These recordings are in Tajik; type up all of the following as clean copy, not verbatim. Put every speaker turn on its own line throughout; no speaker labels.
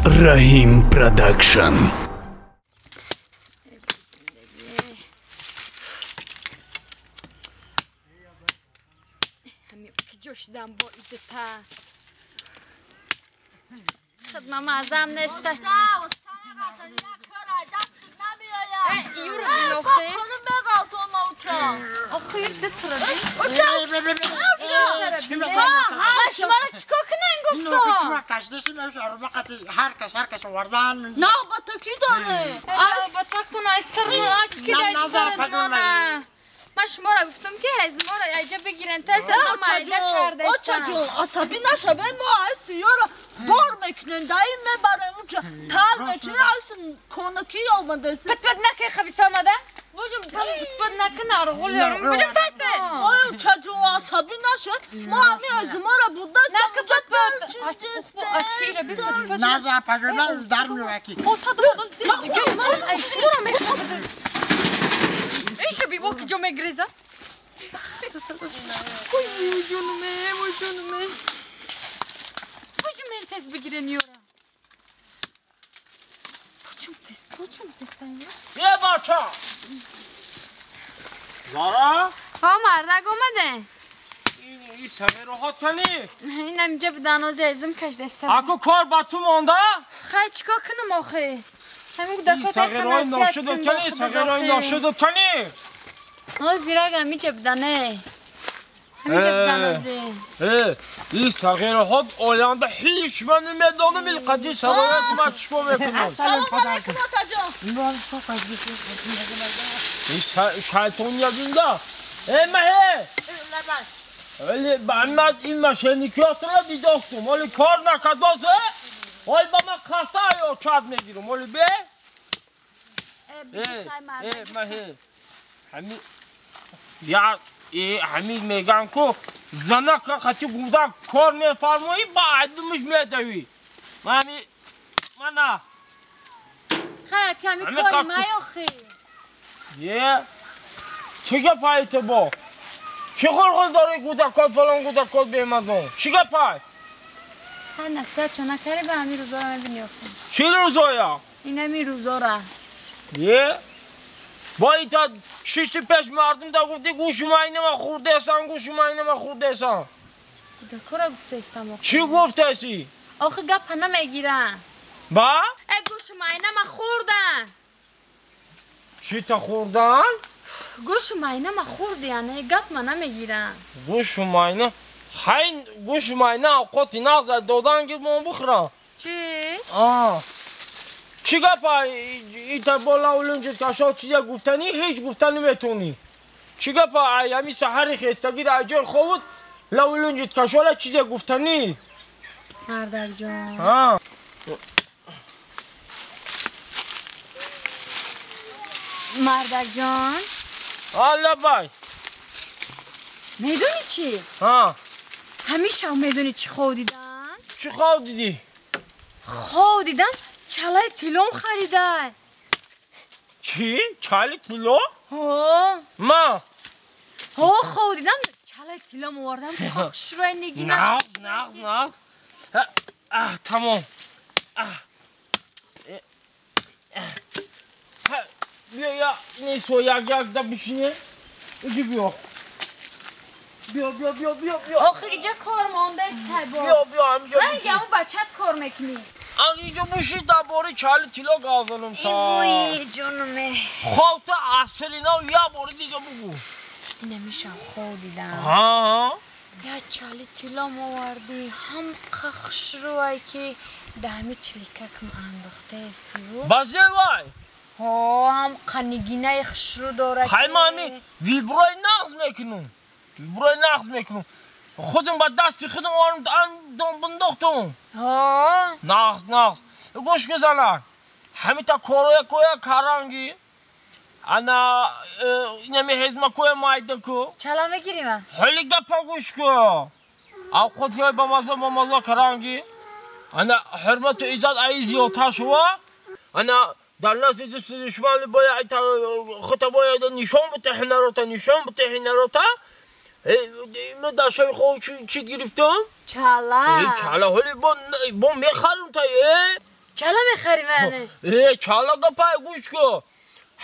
Раҳим Продакшн.
Ҷошидан бо идата. Хидмама азам неста. Юра бин охи. Охи дитра бин. Ман шуморо чикор кунам гуфтам?
Ҳар кас овардан.
Навбатакӣ дорӣ.
Навбатакун ай сир ачки дай сират мона. Ман шуморо гуфтам ки ҳезморо айҷа бигирен тез ма майда кардаистам.
Очаҷон, асабӣ нашавед, мо ай сиёро бор мекунем, даим мебарем унҷа тал мечинем, айс конакӣ омадаст.
Пит пит накун хабис омада. Буҷум пит пит накун арғул ёрум. Буҷум тезте.
Ой очаҷон, асабӣ нашед, мо ҳамин ҳезморо бурдастем унҷа тал чиндистем.
Ачкира бит пит.
Назар пажӯна дар меояд ки.
Ота додоз диҷига ман ай шуморо мехоҳам. Иша бибо ки ҷо мегреза. Ой, ҷонуме, ой ҷонуме. Буҷум мен тез бигирен ёра. Буҷум тез, буҷум тез саня.
Е бача. Зара?
Ҳа, мардак омаде.
Ин сағираҳо тани?
Ин ҳаминҷа буданози эзим кашдаста.
Аку кор ба ту монда?
Хай чикор кунам охи? Ҳамин гудако
сағираҳои ношуду тани, сағираҳои ношуду тани.
О, зирак ҳаминҷа будане. Ҳаминҷа буданози.
Ин сағираҳо оянда ҳеҷ ман намедонам ин қади сарояти ман чикор мекунам.
Салом алайкум отаҷон.
Ин шайтон ягинда. Э маҳе. Вале ба ман ин мошенникиётро дидостум. Вале кор накардозе. Вале ба ман хаста ё чад мегирам. Вале бе? Э маҳе. Ҳамин я ҳамин меган ку занак қати гуда кор мефармоӣ ба айдумиш медавӣ. Мани мана.
Хай ками кори май охи.
Е чӣ гапай ту бо? Чӣ хулқу дорӣ гудакот фалон гудакот бемадон? Чӣ гапай?
Хай насиҳат чо накарӣ ба ҳамин рӯзоро мебинӣ охи.
Чӣ рӯзоя?
Ин ҳамин рӯзора.
Е? Бо ита шишти пеш мардум да гуфти гӯшу майнама хӯрдаестам, гӯшу майнама хӯрдаестам.
Гудакора гуфтаестам охи.
Чӣ гуфтаесӣ?
Охи гапа намегирам.
Ба?
Э гӯшу майнама хӯрдан.
Чӣ та хӯрдан?
Гӯшу майнама хӯрди, яъне гапма намегирам.
Гӯшу майна? Хай гӯшу майна авқоти нағз додан гир мон бихӯрам.
Чӣ?
Чӣ гапа ита бола улунҷи кашо чизе гуфтанӣ ҳеҷ гуфта наметавонӣ. Чӣ гапа ай ҳами саҳари хестагир ай ҷои хобуд лавулунҷит кашола чизе гуфтанӣ.
Мардакҷон. Мардакҷон.
Аллабай.
Медонӣ чӣ? Ҳамеша медонӣ чӣ хоб дидам?
Чӣ хоб дидӣ?
Хоб дидам чалаи тиллом харидай.
Чӣ? Чалаи тилло?
Ҳо.
Ма?
Ҳо, хоб дидам чалаи тиллом овардам. Хушрӯй нигинаш.
Нағз, нағз, нағз. Тамом. Биё я несо як як да бишине. Иди биё. Биё, биё, биё, биё, биё.
Охи иҷа кор мондааст бо.
Биё, биё, ҳамиҷа.
Ранги ҳамун бачат кор мекунӣ.
Инҷо буши дар бораи чали тилло гап занам та.
Ой, ҷонуме.
Хоб ту асри нав як бори дига бугӯ.
Инамишам хоб дидам.
Ҳа?
Я чали тиллом овардӣ, ҳам хушрӯай ки даҳами чиликакам андохтаестиву.
Базе вай?
Ҳо, ҳам қанигинаи хушрӯ дорад.
Хай ман ҳами виброи нағз мекунам. Виброи нағз мекунам. Худам ба дасти худам андом бандохтум.
Ҳо.
Нағз, нағз. Гӯш ки занак. Ҳамита короя коя каранги. Ана инами ҳезмакоя майда ку.
Чала мегирима?
Ҳоли гапа гӯш ку. Авқотҳои бамаза бамаза каранги. Ана ҳурмату иззат аи зиёдтар шува. Ана дар назди дӯсту душман бояд хута бояд нишон бите ҳунарота, нишон бите ҳунарота. Ман дар шаби хоб чӣ гирифтам?
Чала.
Чала ҳоли бо мехарам та.
Чала мехари мане?
Чала гапай гӯш ку.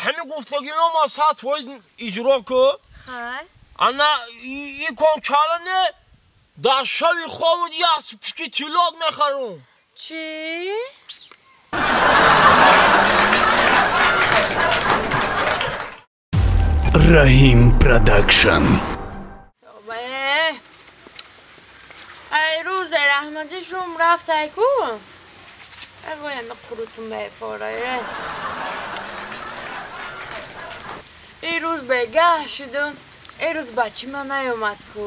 Ҳами гуфтагиё ма 100% иҷро ку.
Хай.
Ана икон чала не дар шави хобут як пишки тиллот мехарум.
Чӣ?
Раҳим Продакшн.
Ай рӯз раҳмати шум рафт ай ку. Ай вой ами қурутум бефорае. Эй рӯз бегаҳ шудум. Эй рӯз бачи ман наёмад ку.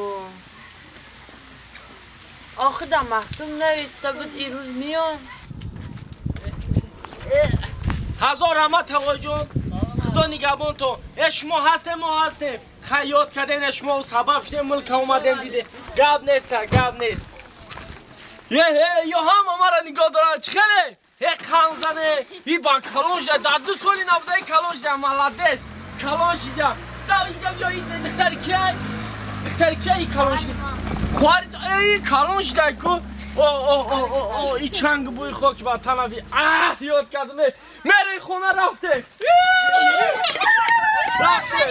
Охи дар мактуб нависта буд ин рӯз меём.
Ҳазор раҳмат тағоҷон. Худо нигаҳбонтон. Шумо ҳастем, мо ҳастем. Хаёт кардем, шумо сабаб шудем, мулка омадем диде. Гап нест, гап нест. Ё ҳама мара нигоҳ доранд. Чӣ хеле? Қанзане, и ба калон шуда, дар 2 соли набуда калон шуда, молодец. Калон шуда. Да инҷа биё, ин духтари кияй? Духтари кияй калон шуда? Хоҳари эй калон шуда ку. О о о о о и чанг бӯи хок ба танави. Аҳ, ёд кардам. Мере хона рафте. Рафте.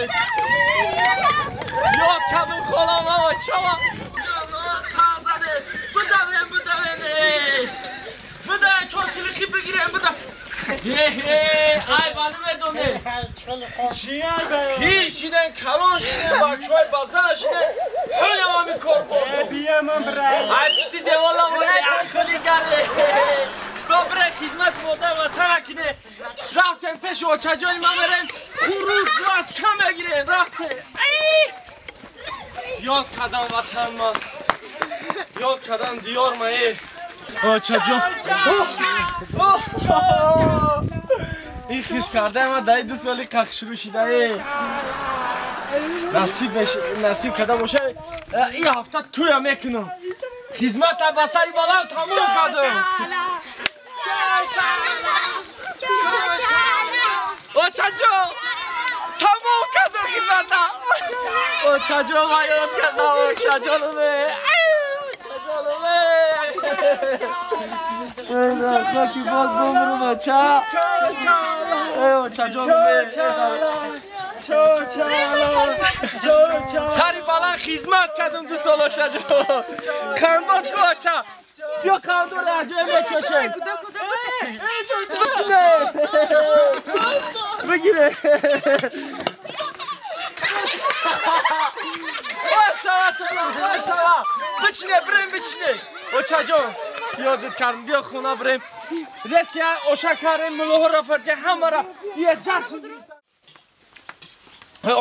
Ёд кардам холама очама. Ҷон, бидавем, бидавем. Бидавем, чорчилихи бигирем, бидав. Ай, вали медонем. Пир шиден, калон шиден, бачаҳои базана шиден. Ҳоле ами кор бурдум. Ай, пишти девола моли, ахли гаре. Добре, хизмат модар ватан кине. Рафтем пеши очаҷони ман мерем. Қурут вачка мегирем, рафтем. Ёд кардам ватан ман. Ёд кардам диёр ма. Очаҷон. Ин хиш карда ман дар 2 соли қақ шурӯъ шуда. Насиб карда боша. Ин ҳафта туя мекунам. Хизмата ба сари баланд тамом кардам. Очаҷон, тамом кардам хизмата. Очаҷон, ман ёд кардам. Очаҷонам. Хоки боз бумрум, оча. Очаҷонам. Сари баланд хизмат кардам 2 сол, очаҷон. Қандот ку, оча. Биё қандор аҷоиб мечошем. Бичине. Бигире. Машалла, машалла. Бичине, бирем, бичине. Очаҷон, ёдат кардам, биё хона бирем. Рески оша кардем, мулоҳоро фард ҳамаро я ҷашн.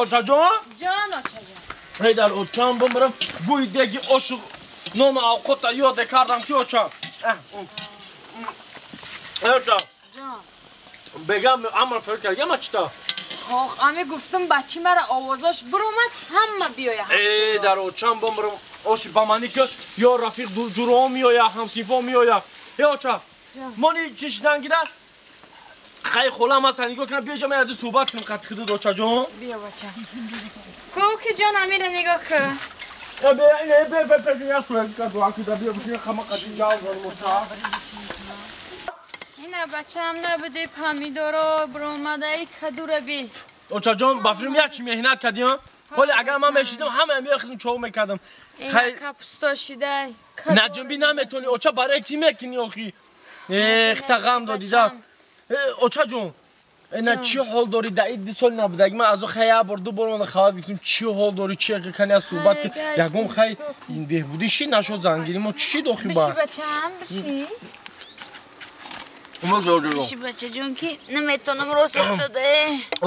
Очаҷон?
Ҷон, очаҷон.
Эй дар очам бимирам, бӯи деги ошу нону авқота ёде кардам ки оча. Оча.
Ҷон.
Бегам амр фард кард, яма чита?
Ох, ами гуфтам бачи мара овозош биромад, ҳама биёя.
Эй дар очам бимирам, оши ба мани ки ё рафиқ ҷуроҳо меоя, ҳамсинфо меоя. Э оча, мони чӣ шидан гира? Хай холам ҳаст, нигоҳ кунам, биё ҷа ман яду суҳбат кунем қати худут, очаҷон.
Биё бача. Ку ки ҷон амира нигоҳ кун. Ина бачаам набуди помидоро биромадаи кадура би.
Очаҷон, ба филм як чӣ меҳнат кардӣ, ҳоле агар ман мешидам, ҳама меохидам чоғ мекардам.
Ина капусто шидай.
Наҷунбӣ наметонӣ, оча, барои кӣ мекунӣ охи? Эхта ғам додида. Очаҷон, ина чӣ ҳол дорӣ? Дар ин 2 сол набудаги ман аз о хай як бор 2 бор мона хабар гирифтем. Чӣ ҳол дорӣ? Чӣ кани аз суҳбат ки ягон хай беҳбудӣ шид нашуд зангирӣ мо чӣ шид охи ба?
Биши бачаам, биши. Биши бачаҷон ки наметонам рост истода.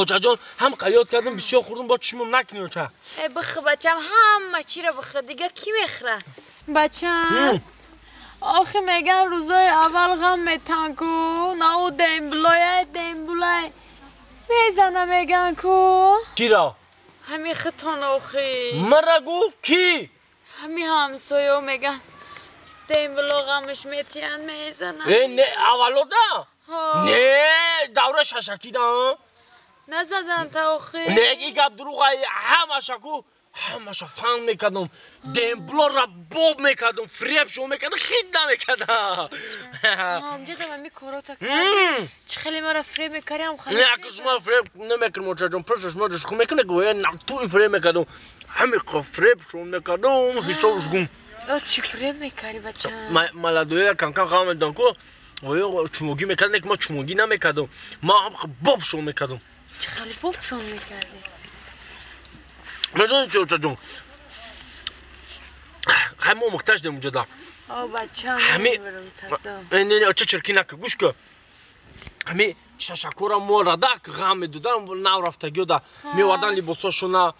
Очаҷон, ҳам қаёд кардам, бисёр хӯрдам, бо чишмам накунӣ оча.
Э бихӯ бачам, ҳама чиро бихӯ, дига кӣ мехӯра? Бачам, охи меган рӯзои аввал ғам метан ку, на ӯ дембулой, дембулай. Мезана меган ку.
Киро?
Ҳами хитон охи.
Мара гуфт кӣ?
Ҳами ҳамсоё меган. Дембуло ғамаш метиян мезана.
Э не, аввалода? Не, давра шашакида.
Назадан та охи.
Не, и гап дурӯға ҳамаша ку. Ҳамаша фан мекардам, демблора боб мекардам, фреб шо мекардам, хит намекардам.
Ҳамҷадам ами корота кардӣ. Чӣ хеле мара фреб мекардӣ, ҳам хеле.
Не, ака шумо фреб намекардам, очаҷон, просто шумо душху мекунед, гӯя натури фреб мекардам. Ҳами фреб шо мекардам, ҳисобш гум.
О, чӣ фреб мекардӣ, бача?
Маладоя кам-кам ғам медодам ку, оё чумогӣ мекардам, ки ма чумогӣ намекардам. Ма ҳам боб шо мекардам.
Чӣ хеле боб шо мекардӣ?
Медонӣ чӣ, очаҷон? Хай мо муҳтаҷ дем унҷода.
О, бача,
Ҳами не, не, оча, чирки нака, гӯш ка. Ҳами шашакора мо радак ғам медодан, нав рафтагиёда меовардан либосошона,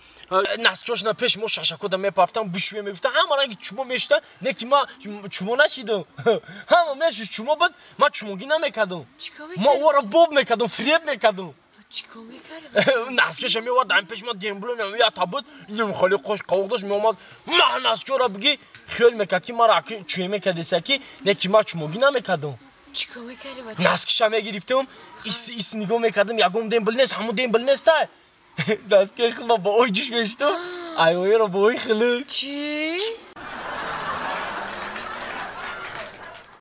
наскиошона пеш мо шашакода мепафтан, бишӯе мегуфтан, ҳама ранги чумо мешудан, не ки ма чумо нашидам. Ҳама мешуд чумо буд, ма чумогӣ намекардам. Ма ора боб мекардам, фреб мекардам.
Чикор мекардӣ?
Наскиша меовард, ами пеш ма дембло ята буд, хеле қош қавоқ дошт, меомад, ма наскиёра биги хиёл мекард ки мара чӯе мекардеса ки, не ки ма чумогӣ намекардам.
Чикор мекардӣ, бача?
Наскиша мегирифтам, ис нигоҳ мекардам, ягон дембл нест, ҳамон дембл нестай. Наскиа хилма ба ой ҷӯш мешудам, айоеро ба ой хилик.
Чӣ?